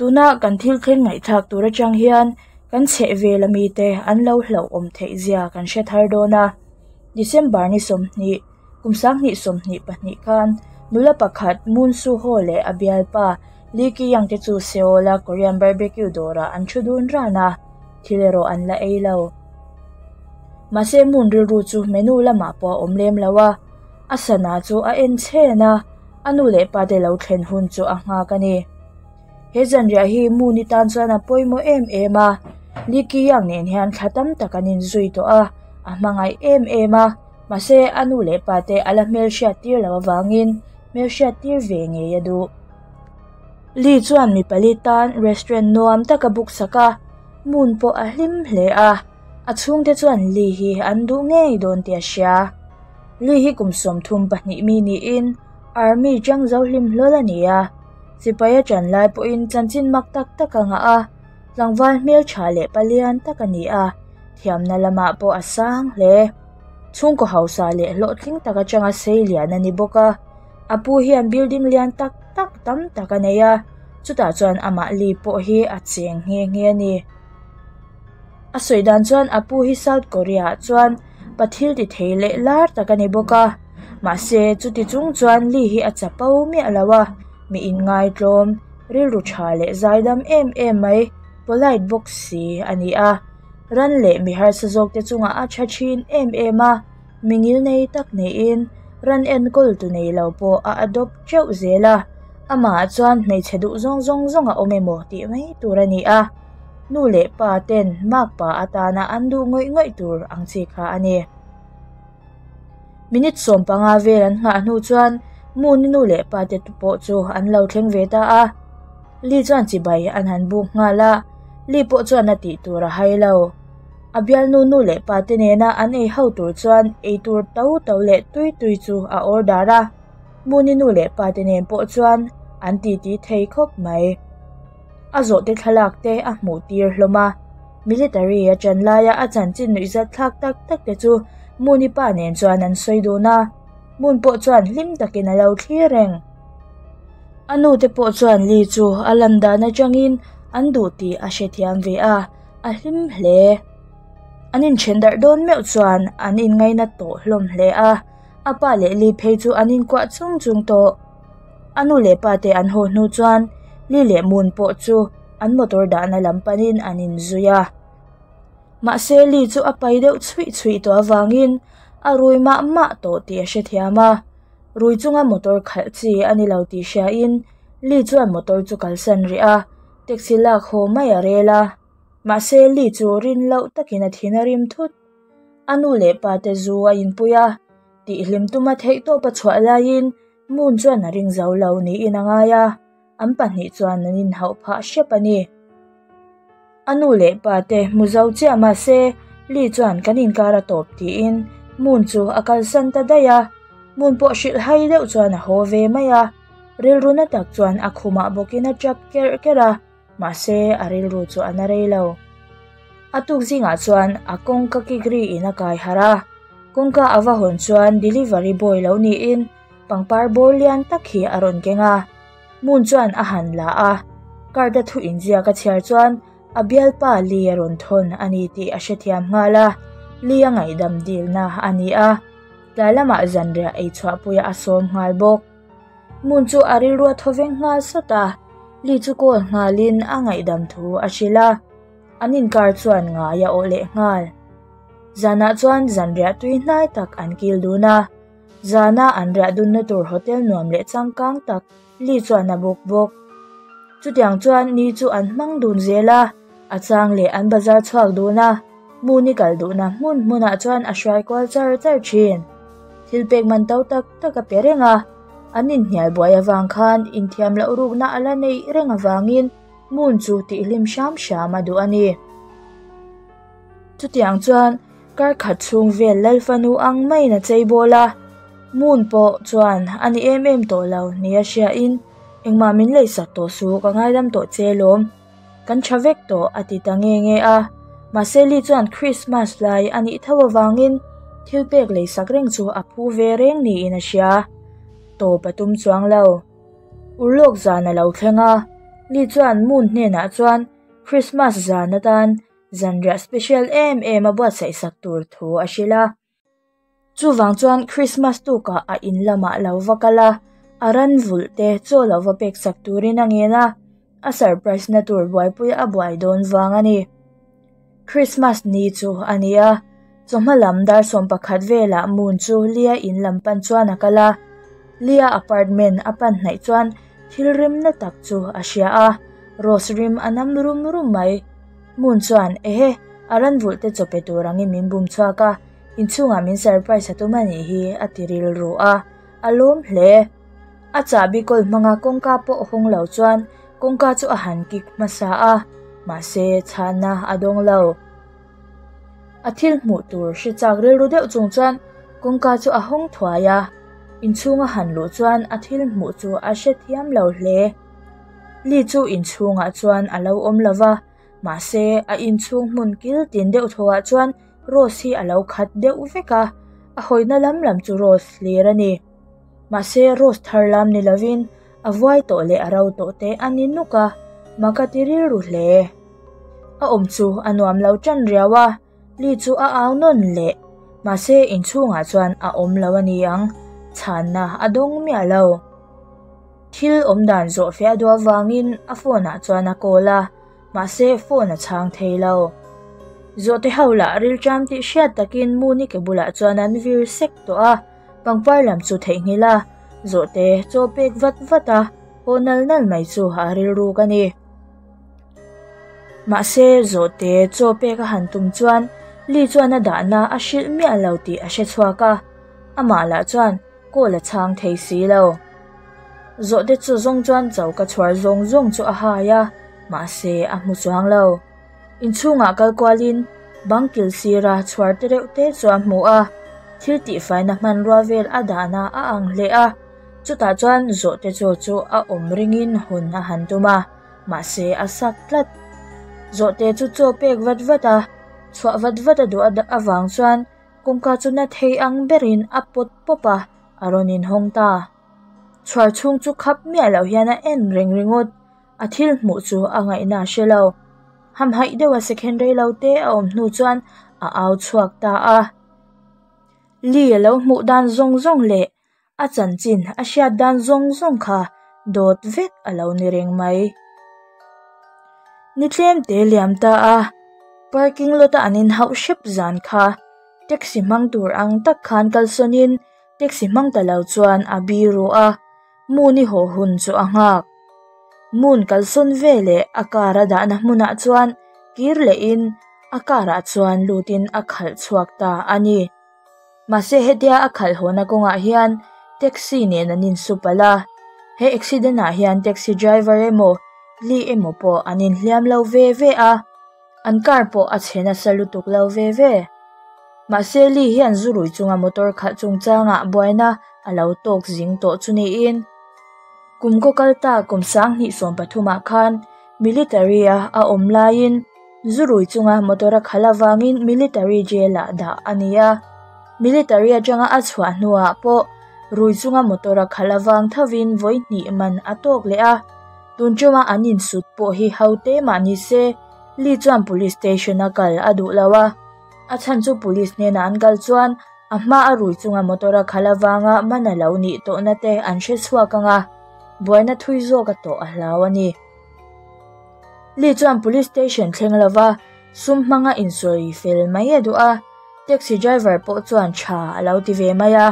Tuna kan thil thleng ngaihthlak tur atang hian kan chhehvel ami te an lo hlauhawm theih zia kan hre thar dawn a. December ni 20, kum 2022 khan nula pakhat Moon Soo Ho leh a bialpa Lee Ki Young te chu Seoul a Korean barbecue dawrah an thu dun ran a, thil erawh an la ei lo. Mahse Moon rilru chu menu lamah pawh a awm lem lo a, a sana chu a en chhen a, a nu leh pa te lo thlen hun chu a nghak a ni. He zanriah hi Moon-i tan chuan a pawimawh em em a, Lee Ki Young nen hian thla tam tak an inzui tawh a, a hmangaih em em a, mahse a nu leh pa te a la hmelhriat tir loh avangin hmelhriat tir ve ngei a duh. Lee chuan mi pali tan restaurant nuam tak a book sak a, Moon pawh a hlim hle a, a chhungte chuan Lee hi an duh ngei dawn tih a hria. Lee hi kum 32 mi niin Army chang zo hlim hlawl a ni a, sipai a ṭan lai pawhin chanchin mak tak tak a ngah a, tlangval hmelṭha leh palian tak a ni a, thiamna lamah pawh a sang hle. Chhungkaw hausa leh hlawhtling tak aṭanga sei lian a ni bawk a, a pu hian building lian tak tak tam tak a nei a, chutah chuan amah Lee pawh hi a cheng nghe nghe a ni. A sawi dan chuan a pu hi South Korea ah chuan pathil ti thei leh lar tak a ni bawk a, mahse chuti chung chuan Lee hi a chapo miah lo a, mi inngaitlawm, rilru tha leh zaidam em em mai, polite bawk si a ni a. Ran leh mi harsa zawk te chungah a tha thin em em a, mi ngil nei tak niin ran enkawl tu nei lo pawh a adopt teuh zel a, amah chuan hmeichhe duh zawng zawng zawng a awm emaw tih mai tur a ni a. Nu leh pa ten makpa atana an duh ngawih ngawih tur ang chi kha a ni. Minute 15 vel an nghah hnu chuan Moon-i nu leh pa te pawh chu an lo thleng ve ta a. Lee chuan chibai an han buk nghal a, Lee pawh chuan a tih tur a hai lo. A bialnu nu leh pa te nena an ei ho tur chuan ei tur to to leh tui tui chu a order a. Moon-i nu leh pa te nen pawh chuan an titi thei khawp mai. A zawhte thlalak te a hmuh tir hlawm a, military a ṭan laia a chanchin nuihzat thlak tak tak te chu Moon-i pa nen chuan an sawi dun a, Moon pawh chuan hlim takin a lo thlir reng. A nu te pawh chuan Lee chu a lan dan aṭangin an duh tih a hrethiam ve a, a hlim hle. An inṭhen darh dawn meuh chuan an inngaina tawh hlawm hle a, a pa leh Lee phei chu an inkuah chung chung tawh. A nu leh pa te an haw hnu chuan Lee leh Moon pawh chu an motor dahna lam panin an inzui a. Mahse Lee chu a pai deuh chhuih chhuih tawh avangin a rui mah mah tawh tih a hrethiam a. Rui chunga motor khalh chi a ni lo tih hriain Lee chuan motor chu kalsan rih a, taxi lak haw mai a rel a. Mahse Lee chu rin loh takin a thin a rim thut. A nu leh pa te zu a inpui a, tih hlim tuma theihtawp a chhuah laiin Moon chuan a ring zo lo niin a ngai a, an pahnih chuan an inhauh phah hrep a ni. A nu leh pa te hmu zo chiah mahse Lee chuan kan inkar a tawp tiin Moon chu a kalsan ta daih a, Moon pawh hrilh hai deuh chuan a haw ve mai a, rilru na tak chuan a khumah bawkin a tap kerh kerh a, mahse a rilru chu a na rei lo. A tuk zingah chuan a kawngka kik ri in a kai harh a, kawngka a va hawn chuan delivery boy lo niin pangpar bawr lian tak hi a rawn keng a. Moon chuan a han la a, card a thu inziak a chhiar chuan a bialpa Lee a rawn thawn a ni tih a hrethiam nghal a, Lee a ngaihdam dilna a ni a, tlai lamah zanriah ei chhuahpuia a sawm nghal bawk. Moon chu a rilru a thawveng nghal sawt a, Lee chu call nghalin a ngaihdam thu a hrilh a, an inkar chuan ngai a awh leh nghal. Zanah chuan zanriah tui hnai tak an kil dun a, zana an riah dunna tur hotel nuam leh changkang tak Lee chuan a buk bawk. Chutiang chuan ni chu an hmang dun zel a, a chang leh an bazar chhuak dun a, Moon-i kal duhna hmun hmunah chuan a hruai kual char char thin. Thil pek man to tak tak a pe reng a, an inhnial buai avang khan inthiam loh rukna a la neih reng avangin Moon chu tihhlim hram hram a duh a ni. Chutiang chuan kar khat chhung vel Lalfanu ang maiin a chei bawl a, Moon pawh chuan a ni em em tawh lo nia hriain engmah min leisak tawh suh ka ngaidam tawh che lawm, kan tha vek tawh a ti ta nge nge a. Mahse Lee chuan Christmas lai a nih tho avangin thil pek leisak reng chu a phu ve reng niin a hria. Tawp a tum chuang lo. Urlawk zan a lo thleng a, Lee chuan Moon hnenah chuan Christmas zan atan zanriah special em em a buatsaih sak tur thu a hrilh a. Chuvang chuan Christmas tukah a in lamah lo va kal a, a ran vulh te chaw lo va pek sak turin a ngen a, a surprise na tur buaipui a buai dawn vang a ni. Christmas ni chu a ni a, chawhma lam dar 11 velah Moon chu Lia in lam pan chuan a kal a. Lia apartment a pan hnaih chuan thil rim na tak chu a hria a, rose rim a nam rum rum mai. Moon chuan ehe, a ran vulh te chaw pe tur angin min bum chhuak a, inchhungah min surprise a tum a nih hi a ti rilru a, a lawm hle. A chahbi kawl hmanga kawngka pawh hawng lo chuan kawngka chu a han kik hmasa a, mahse chhana a dawng lo. A thil hmuh tur hre chak rilru deuh chung chuan kawngka chu a hawng thuai a, inchhunga han luh chuan a thil hmuh chu a hrethiam lo hle. Lee chu inchhungah chuan a lo awm lova, mahse a inchhung hmun kil tin deuh thawhah chuan rose hi a lo khat deuh vek a, a hawina lam lam chu rose hlir a ni. Mahse rose thar lam ni lovin a vuai tawh leh a ro tawh te a ni nuk a, mak a ti rilru hle. A awm chu a nuam lo tan riau a, Lee chu a au nawn leh. Mahse inchhungah chuan a awm lo a ni ang, chhanna a dawng miah lo. Thil awmdan zawh fe a duh avangin a phone ah chuan a call a, mahse phone a chhang thei lo. Zawhte ho lah rilṭam tih hriat takin Moon-i ke bulah chuan an vir sek tawh a, pangpar lam chu theihnghilh a, zawhte chaw pek vat vat a, haw nal nal mai chu a rilruk a ni. Mahse zawhte chaw pek a han tum chuan Lee chuan a dahna a hrilh miah lo tih a hre chhuak a, amah lah chuan call a chhang thei si lo. Zawhte chu zawng chuan choka chhuar zawng zawng chu a hai a, mahse a hmu chuang lo. Inchhungah kal kualin bang kil sira chhuar te reuh te chu a hmu a, thil tihfaina hmanrua vel a dahna a ang hle a, chutah chuan zawhte chaw chu a awm ringin hawn a han tum a, mahse a sak tlat. Zawhte chu chaw pek vat vat a, chhuah vat vat a duh avang chuan kawngka chu na thei ang berin a pawt pawp a, a rawn inhawng ta. Chhuar chhung chu khap miah loh hian a en reng ringawt, a thil hmuh chu a ngaihna a hre lo. Hamhaih deuha second rei lo te a awm hnu chuan a au chhuak ta a. Lee a lo hmuh dan zawng zawng leh a chanchin a hriat dan zawng zawng kha dawt vek a lo ni reng mai. Ni tlem te liam ta a, parking lot a an inhauh hrep zan kha taxi hmang tur ang tak khan kalsawnin taxi hmang ta lo chuan a biru a, Moon i haw hun chu a nghak. Moon kalsawn ve leh a car a dahna hmunah chuan kir lehin a car ah chuan lutin a khalh chhuak ta a ni. Mahse hetia a khalh hawna kawngah hian taxi nen an insu palh a, he accident ah hian taxi driver emaw Lee emaw pawh an inhliam lo ve ve a, an car pawh a chhe nasa lutuk lo ve ve. Mahse Lee hian zu rui chunga motor khalh chungchangah buaina a lo tawk zing tawh chu niin. Kum kaw kal ta kum 2013 ah khan military a a awm laiin zu rui chunga motor a khalh avangin military jail ah dah a ni a. Military atanga a chhuah hnuah pawh rui chunga motor a khalh avang thovin vawi hnih man a tawk leh a. Tun tuma an insut pawh hi ho te mah ni se, Lee chuan police station a kal a duh lo a. A chhan chu police hnenah an kal chuan a hma a rui chunga motor a khalh avanga man a lo nih tawhna te an hre chhuak anga, buaina thui zawk a tawh a hlau a ni. Lee chuan police station thleng lova sum hmanga insawi fel mai a duh a, taxi driver pawh chuan tha a lo ti ve mai a,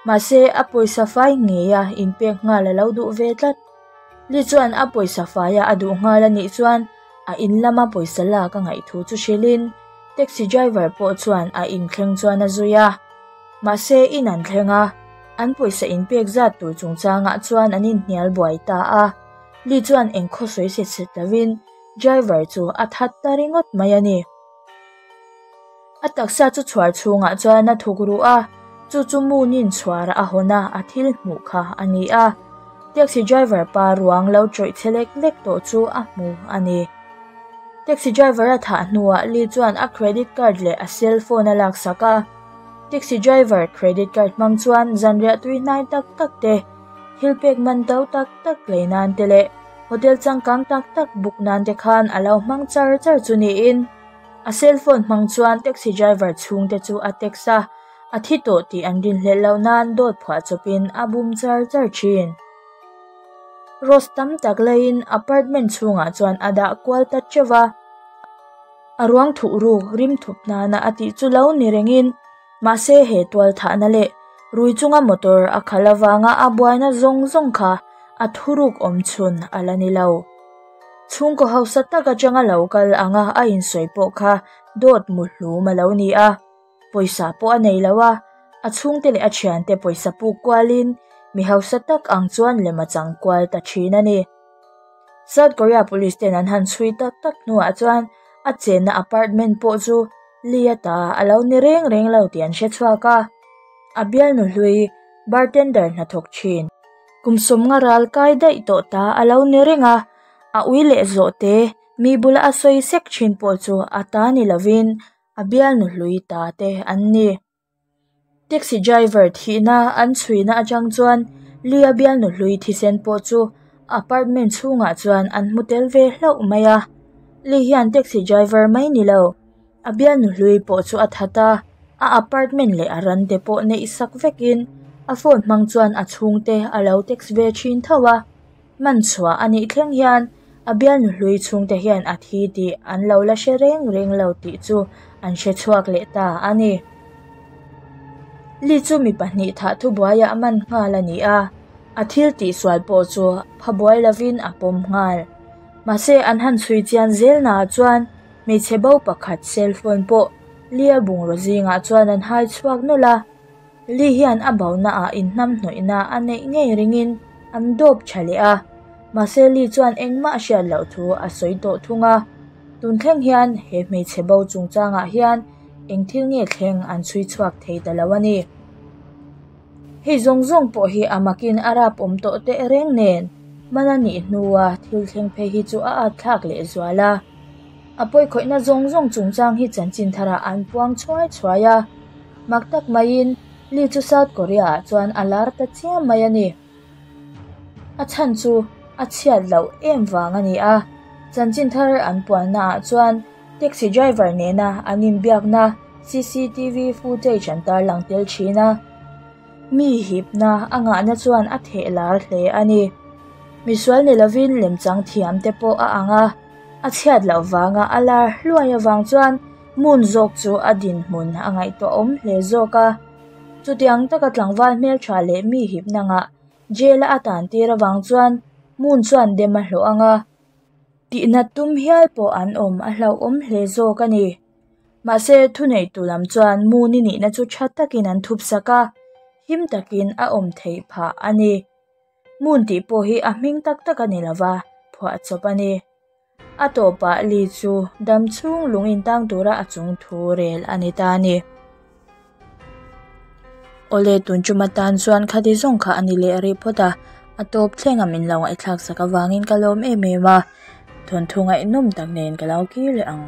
mahse a pawisa fai ngei a inpek nghal a lo duh ve tlat. Lee chuan a pawisa faia a duh nghal a nih chuan a in lama pawisa lak a ngaih thu chu hrilhin taxi driver pawh chuan a inthleng chuan a zui a. Mahse in an thleng a, an pawisa inpek zat tur chungchangah chuan an inhnial buai ta a. Lee chuan eng khaw sawi set set lovin driver chu a that ta ringawt mai a ni. A taksa chu chhuar chhungah chuan a thuk ru a, chu chu Moon-in chhuar a hawn a a thil hmuh kha a ni a. Taxi driver pa ruang lo tawih che lek lek tawh chu a hmu a ni. Taxi driver a thah hnuah Lee chuan a credit card leh a cell phone a laksak a. Taxi driver credit card hmang chuan zanriah tui hnai tak tak te, thil pek man to tak tak lei nan te leh Hotel changkang tak tak book nan te khan a lo hmang char char chu niin a cell phone hmang chuan taxi driver chhungte chu a text a, a thi tawh tih an rinhlelh loh nan dawt phuah chawpin a bum char char thin. Rose tam tak laiin apartment chhungah chuan a dah kual ta teuh va, a ruang thuh ruk rim thup nana a tih chu lo ni rengin mahse he tual thahna leh rui chunga motor a khalh avanga a buaina zawng zawng kha a thuruk awm chhun a la ni lo. Chhungkaw hausa tak atanga lo kal anga a insawi pawh kha dawt muhlum a lo ni a, pawisa pawh a nei lo a, a chhungte leh a thiante pawisa puk kualin mi hausa tak ang chuan lem a chang kual ta thin a ni. South Korea police ten an han chhui tak tak hnuah chuan a chenna apartment pawh chu Lee-a ta a lo ni reng reng lo tih an hre chhuak a, a bialnu hlui bartender hnathawk thin. Kum sawmnga ral kai daih tawh ta a lo ni reng a, a ui leh zawh te mi bula a sawi sek thin pawh chu a ta ni lovin a bialnu hlui ta te an ni. Taxi driver thihna an chhuina atang chuan Lee-a bialnu hlui thisen pawh chu apartment chhungah chuan an hmu tel ve hlauh mai a. Lee hian taxi driver mai ni lo, a bialnu hlui pawh chu a that a, a apartment leh a ran te pawh neih sak vekin a phone hmang chuan a chhungte a lo text ve thin tho a. Man chhuah a nih thleng hian a bialnu hlui chhungte hian a thi tih an lo la hre reng reng lo tih chu an hre chhuak leh ta a ni. Lee chu mi pahnih thah thubuaiah a man nghal a ni a, a thil tihsual pawh chu pha buai lovin a pawm nghal. Mahse an han chhui chian zel naah chuan hmeichhe bo pakhat cell phone pawh Lee-a bungraw zingah chuan an hai chhuak nawlh a. Lee hian a bonaah inhnamhnawihna a neih ngei ringin an dawp tha leh a, mahse Lee chuan engmah a hriat loh thu a sawi tawh thung a. Tun thleng hian he hmeichhe bo chungchangah hian eng thil nge thleng an chhui chhuak thei ta lo a ni. Hei zawng zawng pawh hi a makin a rap awm tawh teh reng nen hman a nih hnua thil thleng phei hi chu a at thlak leh zual a. A pawikhawihna zawng zawng chungchang hi chanchin tharah an puang chhuai chhuai a. Mak tak maiin Lee chu South Korea ah chuan a lar ta chiam mai a ni. A chhan chu a chhiat loh em vang a ni a, chanchin thar an puanna ah chuan taxi driver nena an inbiakna cctv footage an tarlang tel thin a. Mi hipna a ngahna chuan a theh lar hle a ni. Misual ni lovin lemchang thiam te pawh a ang a, a chhiat loh vanga a lar hluai avang chuan Moon zawk chu a dinhmun a ngaihtuahawm hle zawk a. Chutiang taka tlangval hmeltha leh mi hipna ngah jail-a a tan tir avang chuan Moon chuan dem a hlawh ang a, tihnat tum hial pawh an awm a hlauhawm hle zawk a ni. Mahse, thuneitu lam chuan Moon-i nihna chu tha takin an thup sak a, him takin a awm theih phah a ni. Moon tih pawh hi a hming tak tak a ni lova, phuahchawp a ni. A tawpah Lee chu dam chhung lung intang tura a chung thu rel a ni ta a ni. Awle tun tum atan chuan khati zawng kha a ni leh rih phawt a, a tawp thleng a min lo ngaihthlak sak avangin ka lawm em em a, thawnthu ngaihnawm tak nen ka lo kir leh ang.